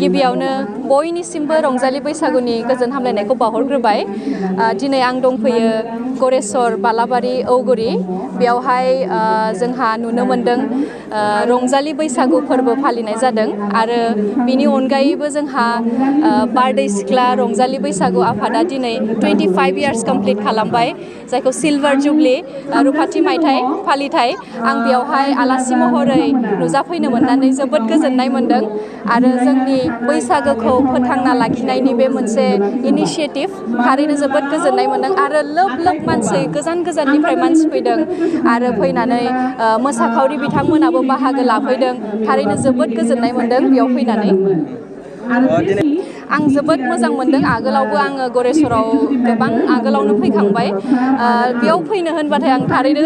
गिबियावनो बयनिसिमबो रंजालि बैसागुनि गोजोन हामलायनायखौ बावहरग्रोबाय। दिनै आं दंफैयो गरेस्वर बालाबारि औगुरि। बेयावहाय जोंहा नुनो मोनदों रंजालि बैसागु फोरबो फालिनाय जादों आरो बिनि अनगायैबो जोंहा बारदै सिख्ला रंजालि बैसागु आफादा दिनै 25 इयार्स कमप्लिट खालामबाय, जायखौ सिलभार जुबलि रुफाथि मायथाइ फालिथाय। आं बेयावहाय आलासि महरै नुजाफैनो मोननानै जोबोद गोजोननाय मोनदों आरो जोंनि बैसागोखौ फोथांना लाखिनायनि बे मोनसे इनिशिएटिभ थारैनो जोबोद गोजोननाय मोनदों आरो लोब लोब मानसि गोजान गोजाननिफ्राय मानसि फैदों आरो फैनानै मोसाखावरि बिथांमोनाबो बाहागो लाफैदों। थारैनो जोबोद गोजोननाय मोनदों बेयाव फैनानै। आं जोबोद मोजां मोनदों। आगोलावबो आङो गरेस्वराव गोबां आगोलावनो फैखांबाय। बेयाव फैनो होनबाथाय आं थारैनो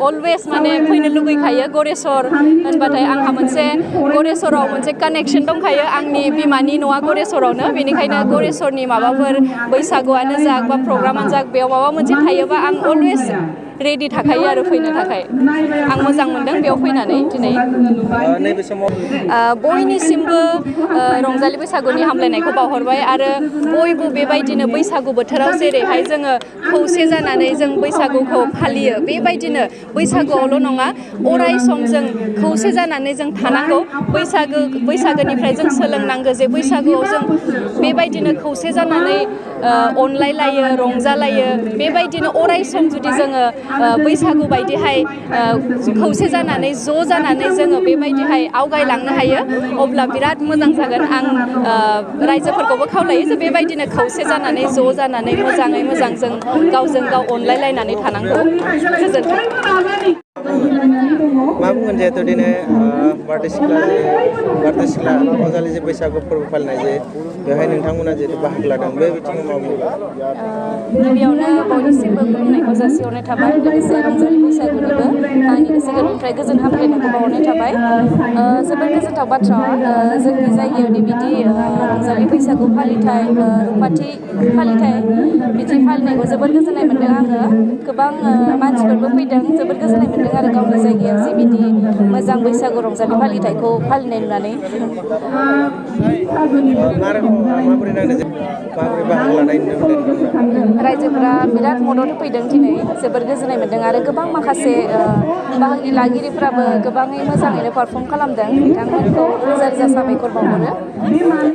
अलवेज फैनो लुगैखायो। गरेस्वर होनबाथाय आंहा मोनसे गरेस्वराव मोनसे कानेक्सन दंखायो। आंनि बिमानि न'आ गरेस्वरावनो, बेनिखायनो गरेस्वरनि माबाफोर बैसागुआनो जा बा प्रग्रामानो जा बेयाव माबा मोनसे थायोबा आं अलवेज रेडि थाखायो आरो फैनो थाखाय। आं मोजां मोनदों बेयाव फैनानै दिनै। बयनिसिमबो रंजालि बैसागुनि हामलायनायखौ बावहरबाय आरो बयबो बेबायदिनो बैसागु बोथोराव जेरैहाय जोङो खौसे जानानै जों बैसागुखौ फालियो, बेबायदिनो बैसागुआवल' नङा अराय सम जों खौसे जानानै जों थानांगौ। बैसागोनिफ्राय जों सोलोंनांगौ जे बैसागुआव जों बेबायदिनो खौसे जानानै अनलायलायो, रंजालायो। बेबायदिनो अराय सम जुदि जोङो बैसागु बायदिहाय खौसे जानानै ज' जानानै जोङो बेबायदिहाय आवगायलांनो हायो अब्ला बिराद मोजां जागोन। आं रायजोफोरखौबो खावलायो जे बेबायदिनो खौसे जानानै ज' जानानै मोजाङै मोजां जों गावजों गाव अनलायलायनानै थानांगौ। गोजोन्थों। मा बुंगोन जिहेतु दिनै बारदै सिख्ला रंजालि जे बैसागु फोरबो फालिनाय जे बेवहाय नोंथांमोना जिहेतु बाहागो लादों, बे बिथिङाव मा बुंगोन? गिबियावनो बयनिसिमबो खुलुमनायखौ जासिहरनाय थाबाय, लोगोसे रंजालि बैसागुनिबो आंनि गोसो गोरबोनिफ्राय गोजोन हामलायनायखौ बावहरनाय थाबाय। जोबोद गोजोनथाव बाथ्रा जोंनि जायगायावदि बिदि रंजालि बैसागु फालिथाय, रुफाथि फालिथाय बिदि फालिनायखौ जोबोद गोजोननाय मोन्दों आङो। गोबां मानसिफोरबो फैदों, जोबोद गोजोननाय मोन्दों आरो गावनि जायगायाव जे बिदि मोजां बैसागु रंजालि फालिथायखौ फालिनाय नुनानै। माबोरै नांदों, माबोरै बाहागो लानाय नुनो मोनदों नोंथांमोना? रायजोफोरा बिराद मदद होफैदों दिनै, जोबोद गोजोननाय मोन्दों आरो गोबां माखासे बाहागो लागिरिफोराबो गोबाङै मोजाङैनो पारफर्म खालामदों। बिथांमोनखौ रोजा रोजा साबायखर बावहरो।